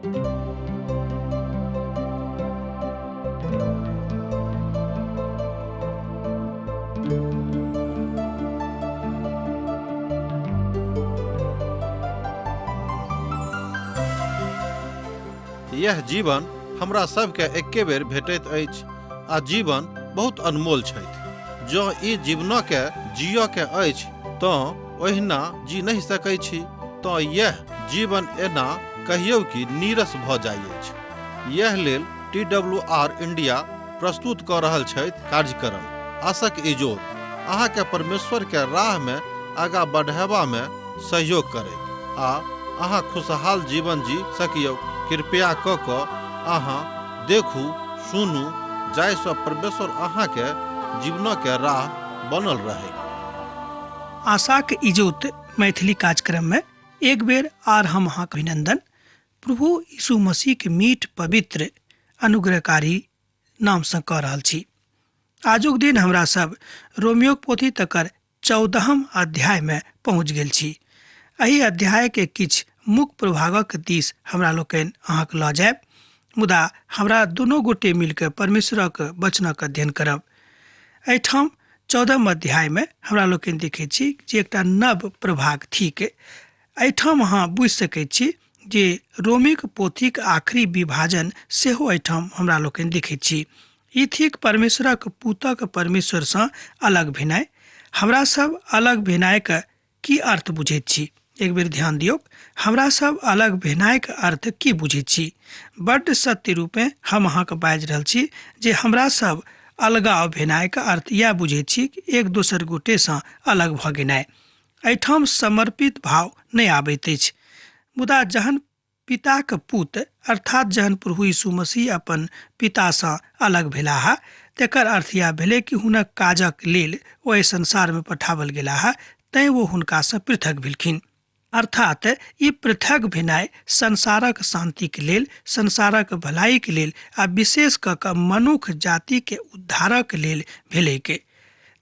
यह जीवन हमरा सबके एके बेर भेटैत अछि आ जीवन बहुत अनमोल छथि। जँ ई जीवनके जियऽ के अछि तँ ओहिना जी नहि सकै छी, तँ यैह जीवन एना कहियौ कि नीरस भऽ जाइ अछि। यैह लेल टी डब्ल्यू आर इंडिया प्रस्तुत कऽ रहल छथि कार्यक्रम आशक इजोत अहाँके परमेश्वर के राह में आगा बढ़ेबा में सहयोग करैत आ अहाँ खुशहाल जीवन जी सकियौ। कृपया कऽ कऽ अहाँ देखू, सुनू जाहि सँ परमेश्वर अहाँके जीवनके राह बनल रहै। आशाक इजोत मैथिली कार्यक्रम में एक बेर आर हम अहाँक अभिनंदन प्रभु यीशु मसीह के मीठ पवित्र अनुग्रहकारी नाम से कऽ रहल छी। आजुक दिन हमरा सब रोमियोक पोथी तकर 14 अध्याय में पहुँच गेल छी। एहि अध्याय के किछु मुख्य प्रभागक दिस हमरा लोकनि अहाँके लऽ जायब, मुदा हमरा दुनू गोटे मिलके परमेश्वरक वचनक अध्ययन करब। एहिठाम 14 अध्याय में हमरा लोकनि देखै छी जे एकटा नव प्रभाग थिक। एहिठाम अहाँ बुझि सकै छी जे रोमीक पोथीक आखिरी विभाजन सेहो एहिठाम हमरा लोकनि देखै छी। ई थिक परमेश्वरक पुतक परमेश्वरसँ अलग भेनाइ। हमरा सब अलग भेनाइके की अर्थ बुझैत छी? एक बेर ध्यान दियौक, हमरा सब अलग भेनाइके अर्थ की बुझैत छी? बड्ड सत्य रूपेँ हम अहाँके बाजि रहल छी जे हमरा सब अलगाव भेनाइके अर्थ इएह बुझैत छी कि एक दोसर गोटेसँ अलग भऽ गेनाइ। एहिठाम समर्पित भाव नहि आबैत अछि। मुदा जहन पिताक पुत अर्थात जहन प्रभु यीशु मसीह अपन पितासँ अलग भेलाह तेकर अर्थ इएह भेलै कि हुनक काजक लेल ओ एहि संसारमे पठाओल गेलाह, तैँ ओ हुनकासँ पृथक भेलखिन। अर्थात ई पृथक भेनाइ संसारक शान्तिक लेल, संसारक भलाइक लेल आ विशेष कऽ कऽ मनुख जातिके उद्धारक लेल भेलैक।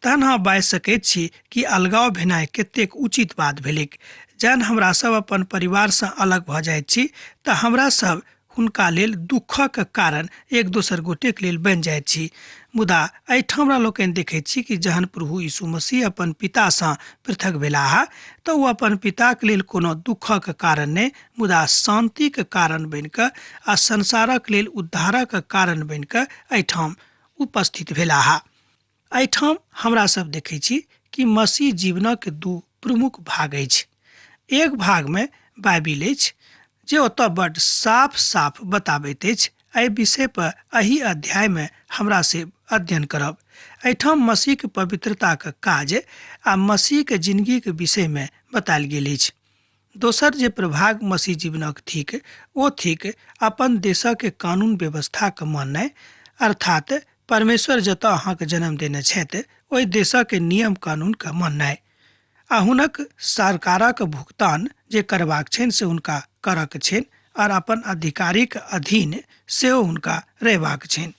तहन अहाँ बाजि सकैत छी कि अलगाव भेनाइ कतेक उचित बात भेलैक। जहन हमरा सब अपन परिवारसँ अलग भऽ जाइत छी तऽ हमरा सब हुनका लेल दुःखक कारण एक दोसर गोटेक लेल बनि जाइत छी। मुदा एहिठाम हमरा लोकनि देखैत छी कि जहन प्रभु यीशु मसीह अपन पितासँ पृथक भेलाह तऽ ओ अपन पिताक लेल कोनो दुःखक कारण नहि, मुदा शान्तिक कारण बनि कऽ आ संसारक लेल उद्धारक कारण बनि कऽ एहिठाम उपस्थित भेलाह। एहिठाम हमरा सब देखै छी कि मसीह जीवनक दू प्रमुख भाग अछि। एक भागमे बाइबिल अछि जे ओतऽ बड्ड साफ साफ बताबैत अछि। एहि विषय पर एहि अध्यायमे हमरा से अध्ययन करब। एहिठाम मसीहके पवित्रताक काज आ मसीहके जिंदगीके विषयमे बतायल गेल अछि। दोसर जे प्रभाग मसीह जीवनक थिक ओ थिक अपन देशक कानून व्यवस्थाके माननाइ, अर्थात परमेश्वर जतऽ अहाँके जन्म देने छथि ओहि देशक नियम कानूनके माननाइ आ हुनक सरकारक भुगतान जे करबाक छनि से हुनका करक छनि आओर अपन अधिकारीक अधीन सेहो हुनका रहबाक छनि।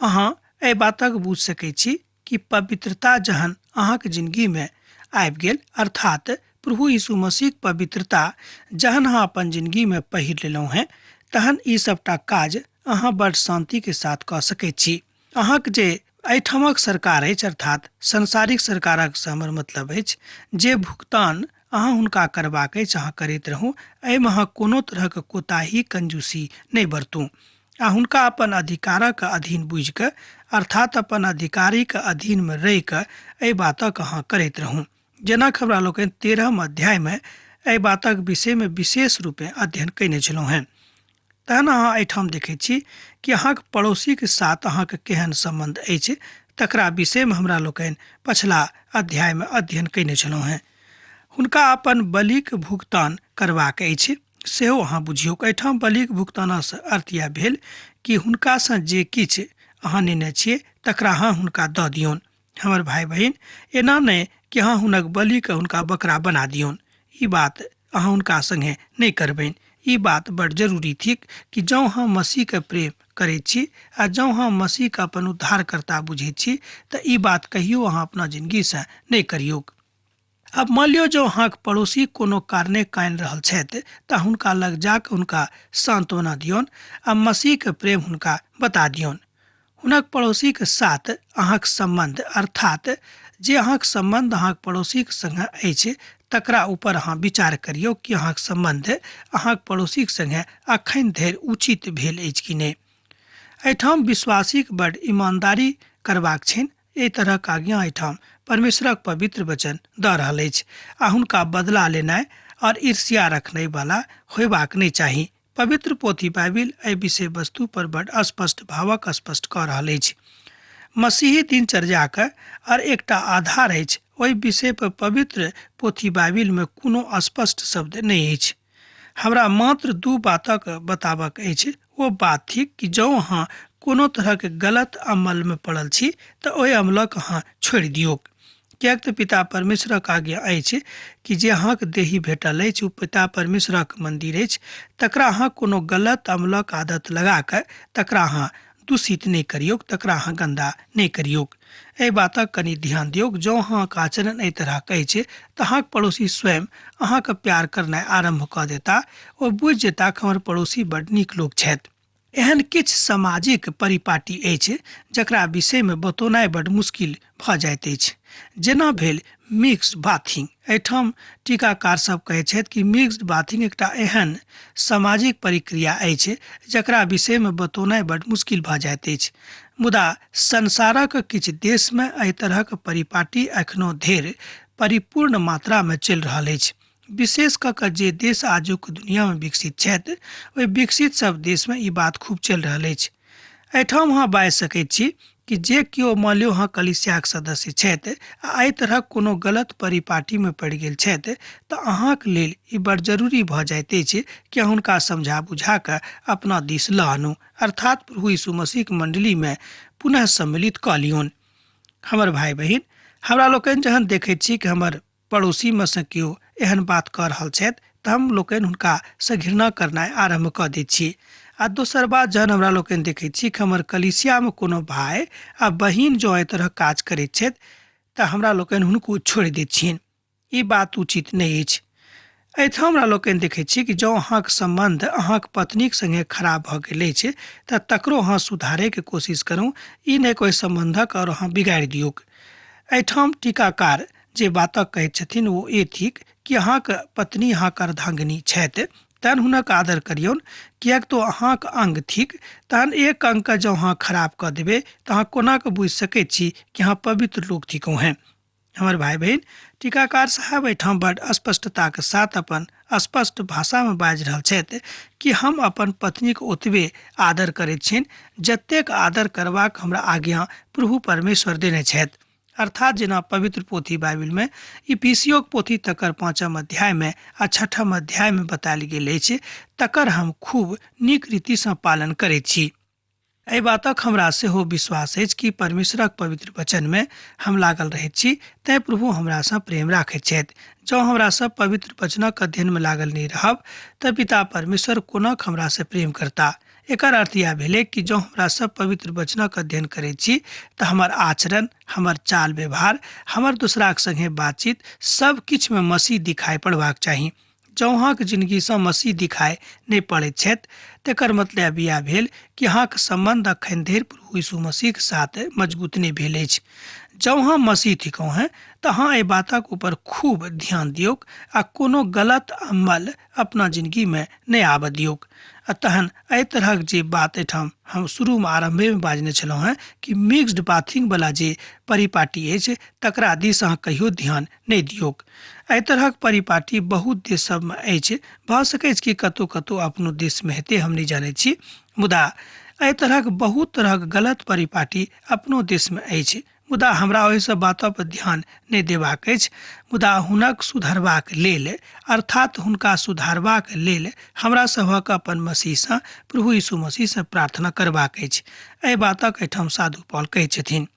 अहाँ एहि बातक बुझि सकै छी कि पवित्रता जहन अहाँके जिंदगीमे आबि गेल, अर्थात प्रभु यीशु मसीहक पवित्रता जहन अहाँ अपन जिंदगीमे पहिर लेलहुँ हेँ, तहन ई सबटा काज अहाँ बड़ शान्तिके साथ कऽ सकैत छी। अहाँके जे एहिठामक सरकार अछि, अर्थात सांसारिक सरकारक से हमर मतलब अछि, जे भुगतान अहाँ हुनका करबाक अछि अहाँ करैत रहू, एहिमे अहाँ कोनो तरहक कोताही कंजूसी नहि बरतू आ हुनका अपन अधिकारक अधीन बुझि कऽ, अर्थात अपन अधिकारीक अधीनमे रहि कऽ एहि बातक अहाँ करैत रहू। जेना हमरा लोकनि 13 अध्यायमे एहि बातक विषयमे विशेष रूपेँ अध्ययन कयने छलहुँ हेँ। तहन अहाँ एहिठाम देखैत छी कि अहाँक पड़ोसीके साथ अहाँके केहन सम्बन्ध अछि तकरा विषयमे हमरा लोकनि पछिला अध्यायमे अध्ययन कयने छलहुँ हेँ। हुनका अपन बलिक भुगतान करबाक अछि सेहो अहाँ बुझियौक। एहिठाम बलिक भुगतानसँ अर्थ इएह भेल कि हुनकासँ जे किछु अहाँ नेने छियै तकरा अहाँ हुनका दऽ दियौन। हमर भाई बहिन, एना नहि कि अहाँ हुनक बलिके हुनका बकरा बना दियौन। ई बात अहाँ हुनका संगे नहि करबनि। ई बात बड़ जरूरी थिक कि जँ हम मसीहके प्रेम करैत छी आ जँ हम मसीहके अपन उद्धारकर्ता बुझैत छी तऽ ई बात कहियो अहाँ अपना जिंदगीसँ नहि करियौक। आब मानि लियौ जँ अहाँके पड़ोसी कोनो कारणे कानि रहल छथि तऽ हुनका लग जाकऽ हुनका सान्त्वना दियौन आ मसीहके प्रेम हुनका बता दियौन। हुनक पड़ोसीके साथ अहाँक सम्बन्ध अर्थात जे अहाँक सम्बन्ध अहाँक पड़ोसीके सङ्गे अछि तकरा ऊपर अहाँ विचार करियौ कि अहाँक सम्बन्ध अहाँक पड़ोसीके सङ्गे अखन धरि उचित भेल अछि कि नहि। एहिठाम विश्वासीके बड ईमानदारी करबाक छनि। एहि तरहक आज्ञा एहिठाम परमेश्वरक पवित्र वचन दऽ रहल अछि आ हुनका बदला लेनाइ और ईर्ष्या रखने वाला होयबाक नहि चाही। पवित्र पोथी बाइबिल एहि विषय वस्तु पर बड स्पष्ट भावक स्पष्ट कऽ रहल अछि। मसीही दिनचर्याक और एकटा आधार अछि, ओहि विषय पर पवित्र पोथी बाइबिल में कोनो स्पष्ट शब्द नहि अछि। हमरा मात्र दू बातक बताबक अछि। ओ बात थिक कि जँ अहाँ कोनो तरहक गलत अमलमे पड़ल छी तऽ ओहि अमलक अहाँ छोड़ि दियौक, किएक तऽ पिता परमेश्वरक आज्ञा अछि कि जे अहाँक देही भेटल अछि ओ पिता परमेश्वरक मन्दिर अछि, तकरा अहाँ कोनो गलत अमलक आदत लगा कऽ तकरा अहाँ दूषित नहि करियौक, तकरा अहाँ गन्दा नहि करियौक। एहि बातक कनि ध्यान दियौक। जँ अहाँक आचरण एहि तरहक अछि तऽ अहाँक पड़ोसी स्वयं अहाँके प्यार करनाइ आरम्भ कऽ देता। ओ बुझि जेता कि हमर पड़ोसी बड नीक लोक छथि। एहन किछु सामाजिक परिपाटी अछि जकरा विषयमे बतौनाइ बड मुश्किल भऽ जाइत अछि, जेना भेल मिक्स्ड बाथिंग। एहिठाम टीकाकार सब कहै छथि कि मिक्स्ड बाथिंग एकटा एहन सामाजिक प्रक्रिया अछि जकरा विषयमे बतौनाइ बड मुश्किल भऽ जाइत अछि, मुदा संसारक किछु देशमे एहि तरहक परिपाटी एखनो धरि परिपूर्ण मात्रामे चलि रहल अछि। विशेष कऽ कऽ जे देश आजुक दुनियामे विकसित छथि ओहि विकसित सब देशमे ई बात खूब चलि रहल अछि। एहिठाम अहाँ बाजि सकैत छी कि जे केओ मानि लियौ अहाँ कलीसियाक सदस्य छथि आ एहि तरहक कोनो गलत परिपाटीमे पड़ि गेल छथि तऽ अहाँक लेल ई बड़ जरूरी भऽ जाइत अछि कि अहाँ हुनका समझा बुझा कऽ अपना दिस लऽ आनू, अर्थात प्रभु यीशु मसीहक मण्डलीमे पुनः सम्मिलित कऽ लियौन। हमर भाय बहिन, हमरा लोकनि जहन देखैत छी कि हमर पड़ोसीमे सँ केओ एहन बात कऽ रहल छथि तऽ हम लोकनि हुनकासँ घृणा करनाइ आरम्भ कऽ दैत छी। आ दोसर बात, जहन हमरा लोकनि देखैत छी कि हमर कलीसियामे कोनो भाय आ बहिन जँ एहि तरहक काज करैत छथि तऽ हमरा लोकनि हुनको छोड़ि दैत छियनि। ई बात उचित नहि अछि। एहिठाम हमरा लोकनि देखैत छी कि जँ अहाँक सम्बन्ध अहाँक पत्नीक सङ्गे खराब भऽ गेल अछि तऽ तकरो अहाँ सुधारैके कोशिश करू, ई नहि कि ओहि सम्बन्धक आओर अहाँ बिगाड़ि दियौक। एहिठाम टीकाकार जे बातक कहैत छथिन ओ ए थिक कि अहाँक पत्नी अहाँक अर्धांगिनी छथि, तहन हुनक आदर करियौन, किएक तऽ ओ अहाँक अङ्ग थिक। तहन एक अङ्गके जँ अहाँ खराब कऽ देबै तऽ अहाँ कोना कऽ बुझि सकैत छी कि अहाँ पवित्र लोक थिकहुँ हेँ। हमर भाय बहिन, टीकाकार साहब एहिठाम बड स्पष्टताक साथ अपन स्पष्ट भाषामे बाजि रहल छथि कि हम अपन पत्नीक ओतबे आदर करैत छियनि जतेक आदर करबाक हमरा आज्ञा प्रभु परमेश्वर देने छथि। अर्थात जेना पवित्र पोथी बाइबिलमे इफिसियोक पोथी तकर 5 अध्यायमे आ 6 अध्यायमे बतायल गेल अछि तकर हम खूब नीक रीतिसँ पालन करैत छी। एहि बातक हमरा सेहो विश्वास अछि कि परमेश्वरक पवित्र वचनमे हम लागल रहैत छी, तैँ प्रभु हमरासँ प्रेम राखैत छथि। जँ हमरा सब पवित्र वचनक अध्ययनमे लागल नहि रहब तऽ पिता परमेश्वर कोना हमरासँ प्रेम करता। एकर अर्थ इएह भेलै कि जँ हमरा सब पवित्र वचनक अध्ययन करैत छी तऽ हमर आचरण, हमर चाल व्यवहार, हमर दोसराक सङ्गे बातचीत सब किछुमे मसीह दिखाइ पड़बाक चाही। जँ अहाँक जिनगीसँ मसीह दिखाइ नहि पड़ैत छथि तकर मतलब इएह भेल कि अहाँक सम्बन्ध अखन धरि प्रभु यीशु मसीहक साथ मजबूत नहि भेल अछि। जँ अहाँ मसीह थिकहुँ हेँ तऽ अहाँ एहि बातक ऊपर खूब ध्यान दियौक आ कोनो गलत अमल अपना जिनगीमे नहि आबऽ दियौक। आ तहन एहि तरहक जे बात एहिठाम हम शुरूमे आरम्भेमे बाजने छलहुँ हेँ कि मिक्स्ड बाथिंगवला जे परिपाटी अछि तकरा दिस अहाँ कहियो ध्यान नहि दियौक। एहि तरहक परिपाटी बहुत देश सबमे अछि, भऽ सकैछ कि कतहु कतहु अपनो देशमे हेतै, हम नहि जानैत छी, मुदा एहि तरहक बहुत तरहक गलत परिपाटी अपनो देशमे अछि। मुदा हमरा ओहि सब बात पर ध्यान नहि देबाक अछि। मुदा हुनक सुधरबाक लेल, अर्थात हुनका सुधारबाक लेल हमरा सभक अपन मसीहसँ, प्रभु यीशु मसीहसँ प्रार्थना करबाक अछि। एहि बातक एहिठाम साधु पॉल कहै छथिन।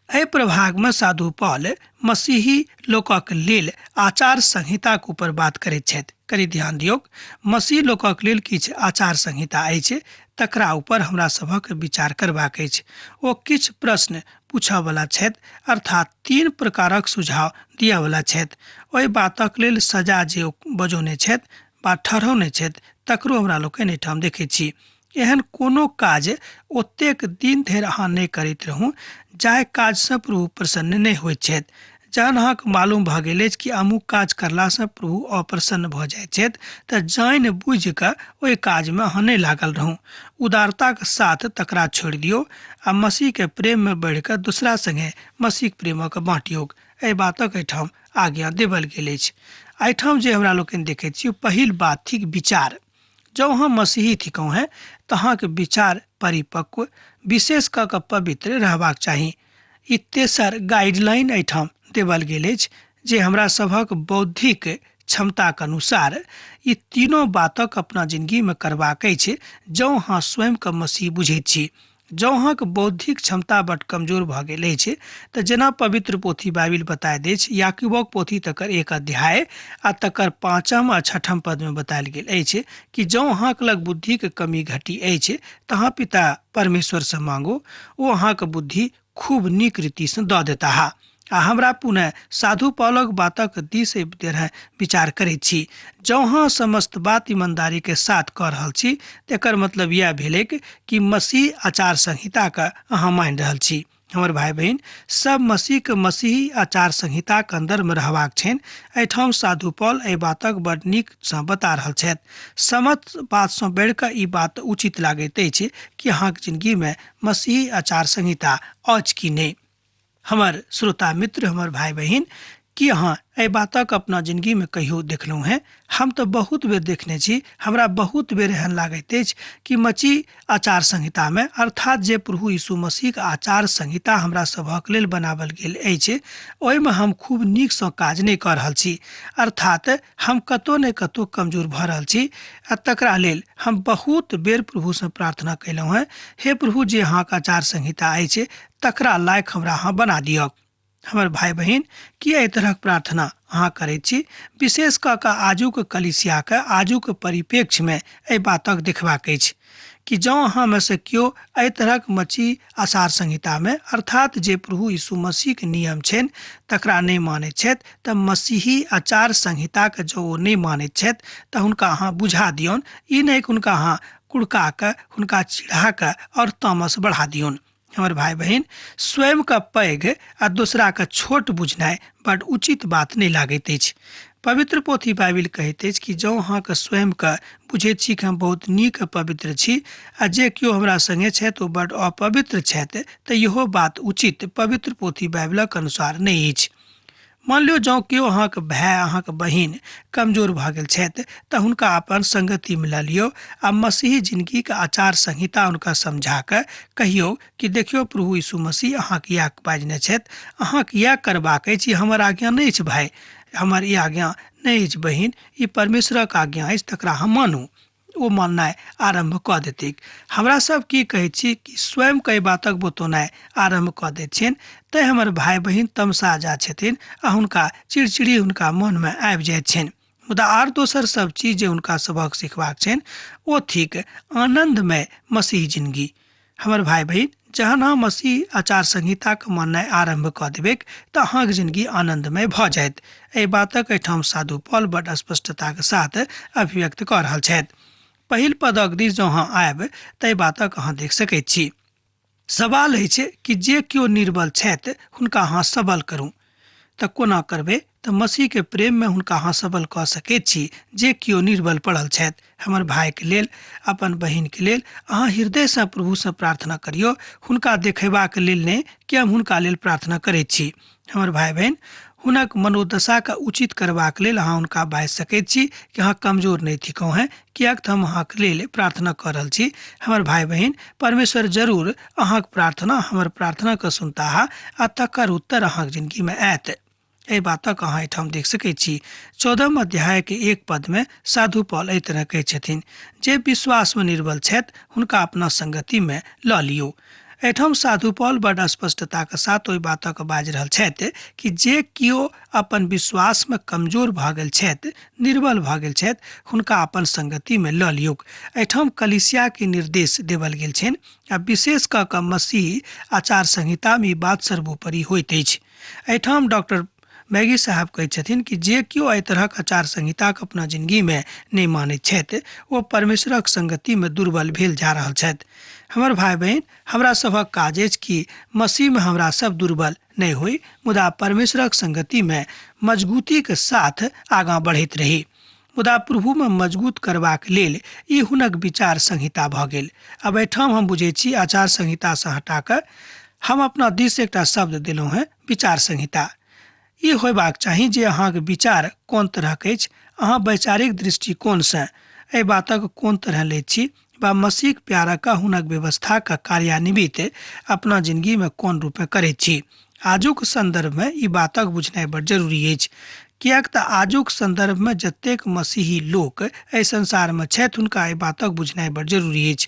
एहि प्रभागमे साधु पॉल मसीही लोकक लेल आचार संहिताक ऊपर बात करैत छथि। कनि ध्यान दियौक, मसीह लोकक लेल किछु आचार संहिता अछि तकरा ऊपर हमरा सभक विचार करबाक अछि। ओ किछु प्रश्न पूछयवला छथि, अर्थात 3 प्रकारक सुझाव दिअवला छथि। ओहि बातक लेल सजा जे ओ बजौने छथि वा ठहरौने छथि तकरो हमरा लोकनि एहिठाम देखैत छी। एहन कोनो काज ओतेक दिन धरि अहाँ नहि करैत रहू जाहि काजसँ प्रभु प्रसन्न नहि होइत छथि। जहन अहाँके मालूम भऽ गेल अछि कि अमुक काज करलासँ प्रभु अप्रसन्न भऽ जाइत छथि तऽ जानि बुझि कऽ ओहि काजमे अहाँ नहि लागल रहू। उदारताके साथ तकरा छोड़ि दियौ आ मसीहके प्रेममे बढ़ि कऽ दोसरा सङ्गे मसीहके प्रेमक बाँटियौक। एहि बातक एहिठाम आज्ञा देवल गेल अछि। एहिठाम जे हमरा लोकनि देखैत छी पहिल बात थिक विचार। जँ अहाँ मसीही थिकहुँ हेँ तऽ अहाँके विचार परिपक्व, विशेष कऽ कऽ पवित्र रहबाक चाही। ई तेसर गाइडलाइन एहिठाम देवल गेल अछि जे हमरा सभक बौद्धिक क्षमताक अनुसार ई तीनो बातक अपना जिंदगीमे करबाक अछि जँ अहाँ स्वयंके मसीह बुझैत छी। जँ अहाँके बौद्धिक क्षमता बड कमजोर भऽ गेल अछि तऽ जेना पवित्र पोथी बाइबिल बताय दैछ, याकूबक पोथी तकर 1 अध्याय आ तकर 5 आ 6 पदमे बतायल गेल अछि कि जँ अहाँके लग बुद्धिके कमी घटी अछि तऽ अहाँ पिता परमेश्वरसँ मांगू, ओ अहाँके बुद्धि खूब नीक रीतिसँ दऽ देताह। आ हमरा पुनः साधु पौलक बातक दिस विचार करैत छी। जँ अहाँ समस्त बात ईमानदारी के साथ कऽ रहल छी तकर मतलब यह भेलैक कि मसीह आचार संहिताके अहाँ मानि रहल छी। हमर भाई बहिन सब मसीहके मसीही आचार संहिताके अन्दरमे रहबाक छनि। एहिठाम साधु पौल एहि बातक बड नीकसँ बता रहल छथि। समस्त बातसँ बढ़िकऽ ई बात उचित लागैत अछि कि अहाँके जिंदगीमे मसीही आचार संहिता अछि कि नहि। हमर श्रोता मित्र, हमर भाई बहिन, की अहाँ एहि बातक अपना जिंदगीमे कहियो देखलहुँ हेँ? हम तऽ बहुत बेर देखने छी। हमरा बहुत बेर एहन लागैत अछि कि मसीह आचार संहितामे, अर्थात जे प्रभु यीशु मसीहक आचार संहिता हमरा सभक लेल बनाओल गेल अछि, ओहिमे हम खूब नीकसँ काज नहि कऽ रहल छी, अर्थात हम कतहु ने कतहु कमजोर भऽ रहल छी। आ तकरा लेल हम बहुत बेर प्रभुसँ प्रार्थना कयलहुँ हेँ, हे प्रभु, जे अहाँके आचार संहिता अछि तकरा लायक हमरा अहाँ बना दिअ। हमर भाई बहिन, की एहि तरहक प्रार्थना अहाँ करैत छी? विशेष कऽ कऽ आजुक कलीसियाके आजुक परिप्रेक्ष्यमे एहि बातक देखबाक अछि कि जँ अहाँमे से केओ एहि तरहक मसीह आचार संहितामे, अर्थात जे प्रभु यीशु मसीहके नियम छनि तकरा नहि मानैत छथि, तऽ मसीही आचार संहिताके जँ ओ नहि मानैत छथि तऽ हुनका अहाँ बुझा दियौन। ई नहि कि हुनका अहाँ कुड़का कऽ, हुनका चिढ़ा कऽ आओर तामस बढ़ा दियौन। हमर भाई बहिन, स्वयं के पैघ आ दोसरा के छोट बुझनाइ बड उचित बात नहि लागैत अछि। पवित्र पोथी बाइबिल कहैत अछि कि जँ अहाँके स्वयं के बुझैत छी कि हम बहुत नीक आ पवित्र छी आ जे केओ हमरा संगे छथि ओ बड अपवित्र छथि, तऽ इहो बात उचित पवित्र पोथी बाइबिलक अनुसार नहि अछि। मान लियौ जँ केओ अहाँके भाय, अहाँके बहिन कमजोर भऽ गेल छथि तऽ हुनका अपन संगतिमे लऽ लियौ आ मसीही जिनगीके आचार संहिता हुनका समझा कऽ कहियौ कि देखियौ प्रभु यीशु मसीह अहाँके इएह बाजने छथि, अहाँके इएह करबाक अछि, ई हमर आज्ञा नहि अछि भाय, हमर ई आज्ञा नहि अछि बहिन, ई परमेश्वरक आज्ञा अछि, तकरा अहाँ मानू। ओ माननाइ आरम्भ कऽ देतैक। हमरा सब की कहैत छी कि स्वयं कई बातक बतौनाइ आरम्भ कऽ दैत छियनि, तैं हमर भाय बहिन तमसा जा छथिन आ हुनका चिड़चिड़ी हुनका मनमे आबि जाइत छनि। मुदा आर दोसर सब चीज जे हुनका सबहक सिखबाक छनि ओ थिक आनन्दमय मसीह जिनगी। हमर भाय बहिन, जहन अहाँ मसीह आचार संहिताके माननाइ आरम्भ कऽ देबैक तऽ अहाँके जिनगी आनन्दमय भऽ जायत। एहि बातक एहिठाम साधु पॉल बड स्पष्टताके साथ अभिव्यक्त कऽ रहल छथि। पहिल पदक दिस जँ अहाँ आयब तऽ एहि बातक अहाँ देख सकैत छी। सवाल अछि कि जे केओ निर्बल छथि हुनका अहाँ सबल करू। तऽ कोना करबै? तऽ मसीहके प्रेममे हुनका अहाँ सबल कऽ सकैत छी जे केओ निर्बल पड़ल छथि। हमर भायके लेल, अपन बहिनके लेल अहाँ हृदयसँ प्रभुसँ प्रार्थना करियौ, हुनका देखेबाक लेल नहि कि हम हुनका लेल प्रार्थना करैत छी। हमर भाय बहिन, हुनक मनोदशाके उचित करबाक लेल अहाँ हुनका बाजि सकैत छी कि अहाँ कमजोर नहि थिकहुँ हेँ, किएक तऽ हम अहाँके लेल प्रार्थना कऽ रहल छी। हमर भाय बहिन, परमेश्वर जरूर अहाँक प्रार्थना हमर प्रार्थनाके सुनताह आ तकर उत्तर अहाँक जिनगीमे आयत। एहि बातक अहाँ एहिठाम देख सकैत छी। 14 अध्यायके 1 पदमे साधु पॉल एहि तरह कहै छथिन, जे विश्वासमे निर्बल छथि हुनका अपना संगतिमे लऽ लियौ। एहिठाम साधु पॉल बड स्पष्टताक साथ ओहि बातक बाजि रहल छथि कि जे केओ अपन विश्वासमे कमजोर भऽ गेल छथि, निर्बल भऽ गेल छथि, हुनका अपन संगतिमे लऽ लियौक। एहिठाम कलीसियाके निर्देश देवल गेल छनि आ विशेष कऽ कऽ मसीह आचार संहितामे ई बात सर्वोपरि होइत अछि। एहिठाम डॉक्टर मैगी साहब कहैत छथिन कि जे केओ एहि तरहक आचार संहिताके अपना जिंदगीमे नहि मानैत छथि ओ परमेश्वरक संगतिमे दुर्बल भेल जा रहल छथि। हमर भाय बहिन, हमरा सभक काज अछि कि मसीहमे हमरा सब दुर्बल नहि होइ, मुदा परमेश्वरक संगतिमे मजगूतीके साथ आगाँ बढ़ैत रही। मुदा प्रभुमे मजगूत करबाक लेल ई हुनक विचार संहिता भऽ गेल। आब एहिठाम हम बुझै छी आचार संहितासँ हटा कऽ हम अपना दिस एकटा शब्द देलहुँ हेँ, विचार संहिता। ई होयबाक चाही जे अहाँक विचार कोन तरहक अछि, अहाँ वैचारिक दृष्टिकोणसँ एहि बातक कोन तरह लैत छी वा मसीहक प्यारक हुनक व्यवस्थाक कार्यान्वित अपना जिनगीमे कोन रूपमे करैत छी। आजुक सन्दर्भमे ई बातक बुझनाइ बड़ जरूरी अछि, किएक तऽ आजुक सन्दर्भमे जतेक मसीही लोक एहि संसारमे छथि हुनका एहि बातक बुझनाइ बड़ जरूरी अछि।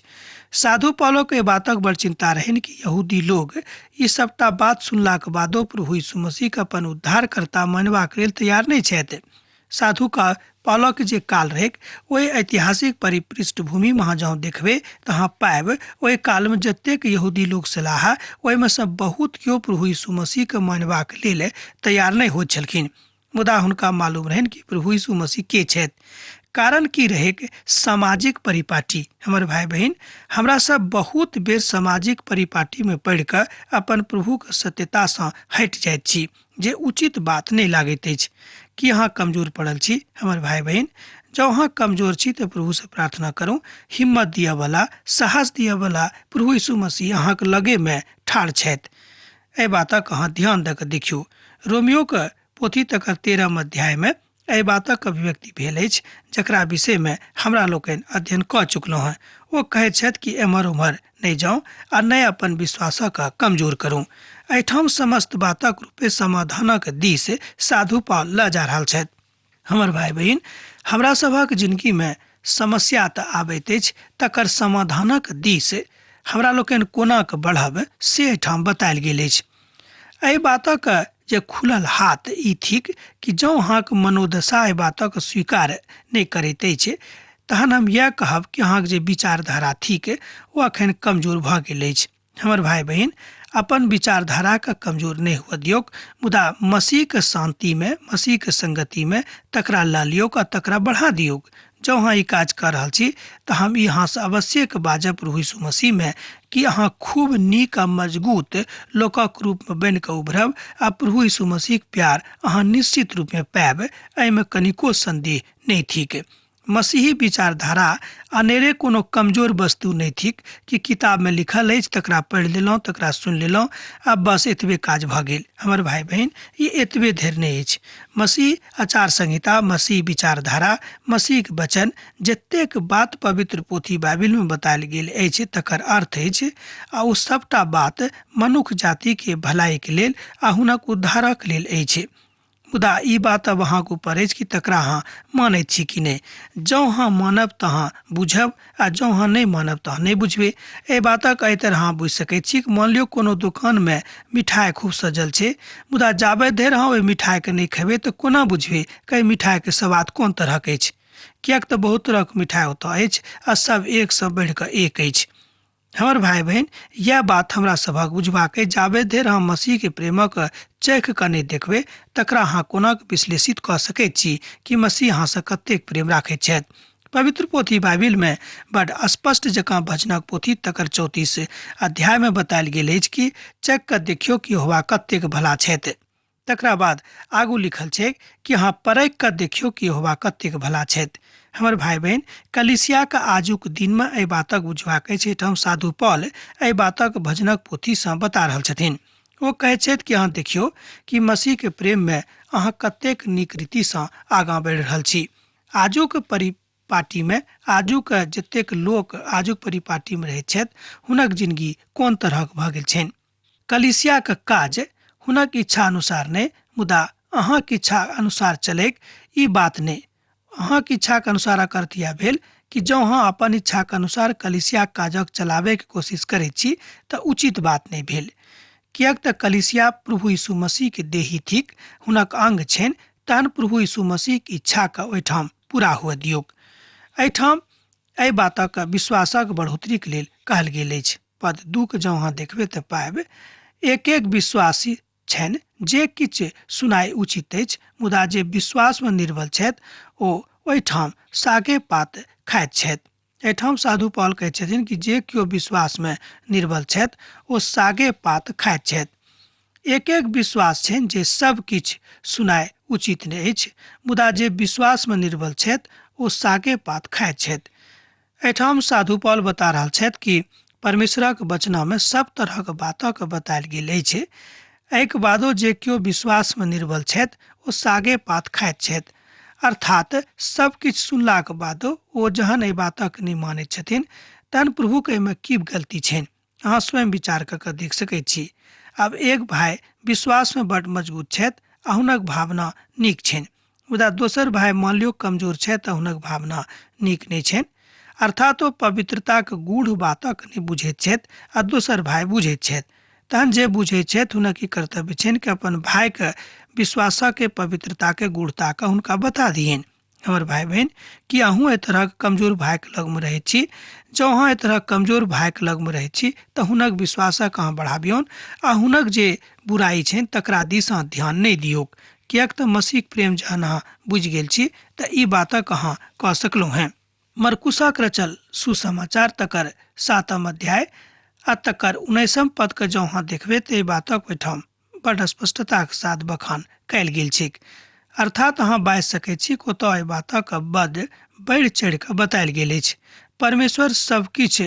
साधु पौलक एहि बातक बड़ चिन्ता रहनि कि यहूदी लोक ई सबटा बात सुनलाक बादो प्रभु यीशु मसीहके अपन उद्धारकर्ता मानबाक लेल तैयार नहि छथि। साधु का पौलक जे काल रहैक ओहि ऐतिहासिक परिपृष्ठभूमिमे अहाँ जँ देखबै तऽ अहाँ पायब ओहि कालमे जतेक यहूदी लोक छलाह ओहिमे सँ बहुत केओ प्रभु यीशु मसीहके मानबाक लेल तैयार नहि होइत छलखिन। मुदा हुनका मालूम रहनि कि प्रभु यीशु मसीह के छथि। कारण की रहैक? सामाजिक परिपाटी। हमर भाय बहिन, हमरा सब बहुत बेर सामाजिक परिपाटीमे पढ़ि कऽ अपन प्रभुक सत्यतासँ हटि जाइत छी, जे उचित बात नहि लागैत अछि। की अहाँ कमजोर पड़ल छी हमर भाय बहिन? जँ अहाँ कमजोर छी तऽ प्रभुसँ प्रार्थना करू। हिम्मत दिअ बला, साहस दिअ बला प्रभु यीशु मसीह अहाँक लगेमे ठाढ़ छथि। एहि बातक अहाँ ध्यान दऽ कऽ देखियौ। रोमियोक पोथी तकर 13 अध्यायमे एहि बातक अभिव्यक्ति भेल अछि, जकरा विषयमे हमरा लोकनि अध्ययन कऽ चुकलहुँ हेँ। ओ कहैत छथि कि एम्हर ओम्हर नहि जाउ आ नहि अपन विश्वासक कमजोर करू। एहिठाम समस्त बातक रूपे समाधानक दिस साधु पाल लऽ जा रहल छथि। हमर भाय बहिन, हमरा सभक जिनगीमे समस्या तऽ आबैत अछि, तकर समाधानक दिस हमरा लोकनि कोना कऽ बढ़ब से एहिठाम बतायल गेल अछि। एहि बातक जे खुलल हाथ ई थिक कि जँ अहाँक मनोदशा एहि बातक स्वीकार नहि करैत अछि तहन हम इएह कहब कि अहाँक जे विचारधारा थिक ओ अखन कमजोर भऽ गेल अछि। हमर भाय बहिन, अपन विचारधाराके कमजोर नहि हुअ दियौक, मुदा मसीहके शान्तिमे, मसीहके संगतिमे तकरा लऽ लियौक आ तकरा बढ़ा दियौक। जँ अहाँ ई काज कऽ रहल छी तऽ हम ई अहाँसँ अवश्यक बाजब प्रभु यीशु मसीहमे कि अहाँ खूब नीक आ मजगूत लोकक रूपमे बनि कऽ उभरब आ प्रभु यीशु मसीहक प्यार अहाँ निश्चित रूपमे पायब, एहिमे कनिको सन्देह नहि थिक। मसीही विचारधारा अनेरे कोनो कमजोर वस्तु नहि थिक कि किताबमे लिखल अछि तकरा पढ़ि लेलहुँ, तकरा सुनि लेलहुँ आ बस एतबे काज भऽ गेल। हमर भाय बहिन, ई एतबे धरि नहि अछि। मसीह आचार संहिता, मसीह विचारधारा, मसीहक वचन, जतेक बात पवित्र पोथी बाइबिलमे बतायल गेल अछि तकर अर्थ अछि आ ओ सबटा बात मनुख जातिके भलाइके लेल आ हुनक उद्धारक लेल अछि। मुदा ई बात अब अहाँके ऊपर अछि कि तकरा अहाँ मानैत छी कि नहि। जँ अहाँ मानब तऽ अहाँ बुझब आ जँ अहाँ नहि मानब तऽ अहाँ नहि बुझबै। एहि बातक एहि तरह अहाँ बुझि सकैत छी कि मानि लियौ कोनो दोकानमे मिठाइ खूब सजल छै, मुदा जाबे धरि अहाँ ओहि मिठाइके नहि खेबै तऽ कोना बुझबै कि एहि मिठाइके स्वाद कोन तरहक अछि। किएक तऽ बहुत तरहक मिठाइ ओतऽ अछि आ सब एकसँ बढ़ि कऽ एक अछि। हमर भाय बहिन, इएह बात हमरा सभक बुझबाक अछि। जाबे धरि हम मसीहके प्रेमक चख कऽ नहि देखबै तकरा अहाँ कोना विश्लेषित कऽ सकैत छी कि मसीह अहाँसँ कतेक प्रेम राखैत छथि। पवित्र पोथी बाइबिलमे बड स्पष्ट जकाँ भजनक पोथी तकर 34 अध्यायमे बतायल गेल अछि कि चख कऽ देखियौ कि यहोवा कतेक भला छथि। तकरा बाद आगू लिखल छै कि अहाँ परखि कऽ देखियौ कि यहोवा कतेक भला छथि। हमर भाय बहिन, कलीसियाक आजुक दिनमे एहि बातक बुझबाक अछि। एहिठाम साधु पॉल एहि बातक भजनक पोथीसँ बता रहल छथिन। ओ कहैत छथि कि अहाँ देखियौ कि मसीहके प्रेममे अहाँ कतेक नीक रीतिसँ आगाँ बढ़ि रहल छी। आजुक परिपाटीमे आजुक जतेक लोक आजुक परिपाटीमे रहैत छथि हुनक जिनगी कोन तरहक भऽ गेल छनि। कलीसियाक काज हुनक इच्छा अनुसार नहि, मुदा अहाँक इच्छा अनुसार चलैक, ई बात नहि। अहाँक इच्छाक अनुसारक अर्थ इएह भेल कि जँ अहाँ अपन इच्छाके अनुसार कलिसिया काजक चलाबैके कोशिश करै छी तऽ उचित बात नहि भेल, किएक तऽ कलिसिया प्रभु यीशु मसीहके देही थिक, हुनक अंग छनि। तहन प्रभु यीशु मसीहके इच्छाके ओहिठाम पूरा हुअ दियौक। एहिठाम एहि बातक विश्वासक बढ़ोतरीके लेल कहल गेल अछि। पद 2 के जँ अहाँ देखबै तऽ पाबि एक एक विश्वासी छनि जे किछु सुनाइ उचित अछि, मुदा जे विश्वासमे निर्बल छथि ओ ओहिठाम सागे पात खाइत छथि। एहिठाम साधु पॉल कहै छथिन कि जे केओ विश्वासमे निर्बल छथि ओ सागे पात खाइत छथि। एक एक विश्वास छनि जे सब किछु सुनाइ उचित नहि अछि, मुदा जे विश्वासमे निर्बल छथि ओ सागे पात खाइत छथि। एहिठाम साधु पॉल बता रहल छथि कि परमेश्वरक वचनामे सब तरहक बातक बतायल गेल अछि। एहिके बादो जे केओ विश्वासमे निर्बल छथि ओ सागे पात खाइत छथि, अर्थात सब किछु सुनलाक बादो ओ जहन एहि बातक नहि मानैत छथिन तहन प्रभुके एहिमे की गलती छनि, अहाँ स्वयं विचार कऽ कऽ देख सकैत छी। आब एक भाय विश्वासमे बड्ड मजबूत छथि आ हुनक भावना नीक छनि, मुदा दोसर भाय मान लियौ कमजोर छथि आ हुनक भावना नीक नहि छनि, अर्थात ओ पवित्रताक गूढ़ बातक नहि बुझैत छथि आ दोसर भाय बुझैत छथि। तहन जे बुझैत छथि हुनक ई कर्तव्य छनि कि अपन भायके विश्वासके पवित्रताके गूढ़ताके हुनका बता दियनि। हमर भाय बहिन, की अहूँ एहि तरहक कमजोर भायके लगमे रहैत छी? जँ अहाँ एहि तरहक कमजोर भायके लगमे रहैत छी तऽ हुनक विश्वासक अहाँ बढ़ाबियौन आ हुनक जे बुराइ छनि तकरा दिस अहाँ ध्यान नहि दियौक, किएक तऽ मसीहक प्रेम जहन अहाँ बुझि गेल छी तऽ ई बातक अहाँ कऽ सकलहुँ हेँ। मरकुसक रचल सुसमाचार तकर 7 अध्याय आ तकर 19 पदके जँ अहाँ देखबै तऽ एहि बातक ओहिठाम बड स्पष्टताक साथ बखान कयल गेल छैक। अर्थात अहाँ बाजि सकैत छी कि ओतऽ एहि बातक बड बढ़ि चढ़ि कऽ बतायल गेल अछि। परमेश्वर सब किछु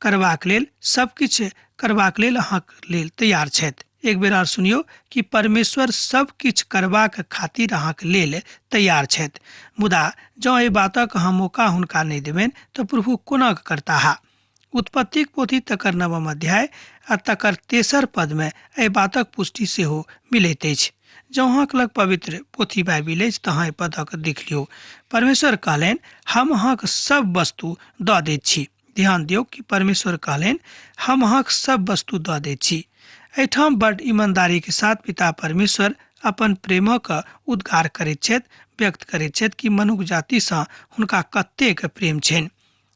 करबाक लेल, सब किछु करबाक लेल अहाँक लेल तैयार छथि। एक बेर आर सुनियौ कि परमेश्वर सब किछु करबाक खातिर अहाँक लेल तैयार छथि, मुदा जँ एहि बातक अहाँ मौका हुनका नहि देबनि तऽ प्रभु कोना करताह। उत्पत्तिक पोथी तकर 9 अध्याय आ तकर 3 पदमे एहि बातक पुष्टि सेहो मिलैत अछि। जँ अहाँक लग पवित्र पोथी बाइबिल अछि तऽ अहाँ एहि पदक देख लियौ। परमेश्वर कहलनि, हम अहाँक सब वस्तु दऽ दैत छी। ध्यान दियौ कि परमेश्वर कहलनि, हम अहाँक सब वस्तु दऽ दैत छी। एहिठाम बड ईमानदारीके साथ पिता परमेश्वर अपन प्रेमक उद्गार करैत छथि, व्यक्त करैत छथि कि मनुख जातिसँ हुनका कतेक प्रेम छनि।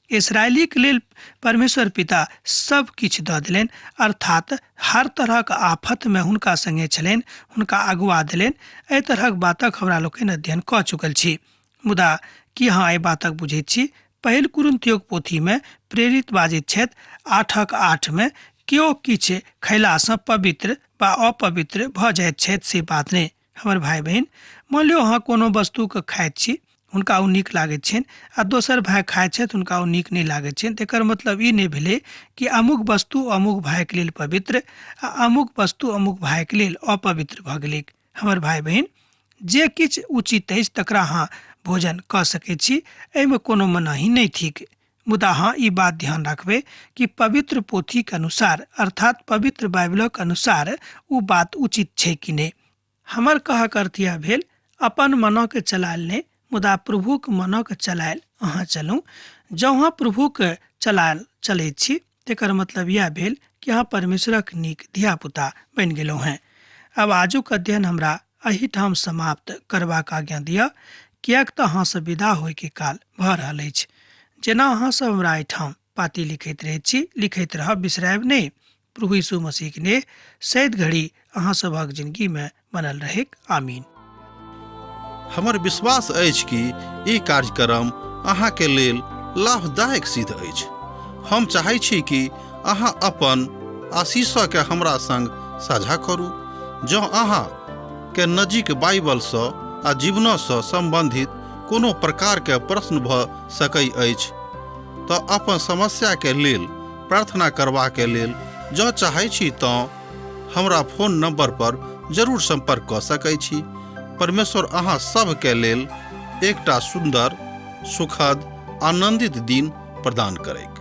इसराइलीके लेल परमेश्वर पिता सब किछु दऽ देलनि, अर्थात हर तरहक आफतमे हुनका संगे छलनि, हुनका अगुआ देलनि। एहि तरहक बातक हमरा लोकनि अध्ययन कऽ चुकल छी। मुदा की अहाँ एहि बातक बुझैत छी? पहिल कुरिन्थियोक पोथीमे प्रेरित बाजैत छथि 8:8 केओ किछु खयलासँ पवित्र वा अपवित्र भऽ जाइत छथि से बात नहि। हमर भाय बहिन, मान लियौ अहाँ कोनो वस्तुके खाइत छी, हुनका ओ नीक लागैत छनि आ दोसर भाय खाइत छथि, हुनका ओ नीक नहि लागैत छनि, तकर मतलब ई नहि भेलै कि अमुक वस्तु अमुक भायके लेल पवित्र आ अमुक वस्तु अमुक भायके लेल अपवित्र भऽ गेलैक। हमर भाय बहिन, जे किछु उचित अछि तकरा अहाँ भोजन कऽ सकैत छी, एहिमे कोनो मनाही नहि थिक। मुदा अहाँ ई बात ध्यान राखबै कि पवित्र पोथीके अनुसार अर्थात पवित्र बाइबलक अनुसार ओ बात उचित छै कि नहि। हमर कहक अर्थ यह भेल, अपन मनक चलायल नहि, मुदा प्रभुक मनक चलायल अहाँ चलू। जँ अहाँ प्रभुक चलायल चलैत छी तेकर मतलब यह भेल कि अहाँ परमेश्वरक नीक धियापुता बनि गेलहुँ हेँ। आब आजुक अध्ययन हमरा एहिठाम समाप्त करबाक आज्ञा दिअ, किएक तऽ अहाँसँ विदा होइके काल भऽ रहल अछि। जेना अहाँ सब हमरा एहिठाम पाती लिखैत रहैत छी, लिखैत रहब, बिसरायब नहि। प्रभु यीशु मसीह ने सैद घड़ी अहाँ सभक जिंदगी में बनल रहेक। आमीन। हमर विश्वास अछि कि ई कार्यक्रम अहाँ के लेल लाभदायक सिद्ध अछि। हम चाहै छी कि अहाँ अपन आशीषके हमरा संग साझा करू। जँ अहाँ के नजीक बाइबलसँ आ जीवनसँ सम्बन्धित कोनो प्रकारके प्रश्न भऽ सकै अछि तऽ अपन समस्याके लेल प्रार्थना करबाके लेल जँ चाहै छी तँ हमरा फोन नंबर पर जरूर संपर्क कऽ सकै छी। परमेश्वर अहाँ सभके लेल एकटा सुन्दर, सुखद, आनंदित दिन प्रदान करैक।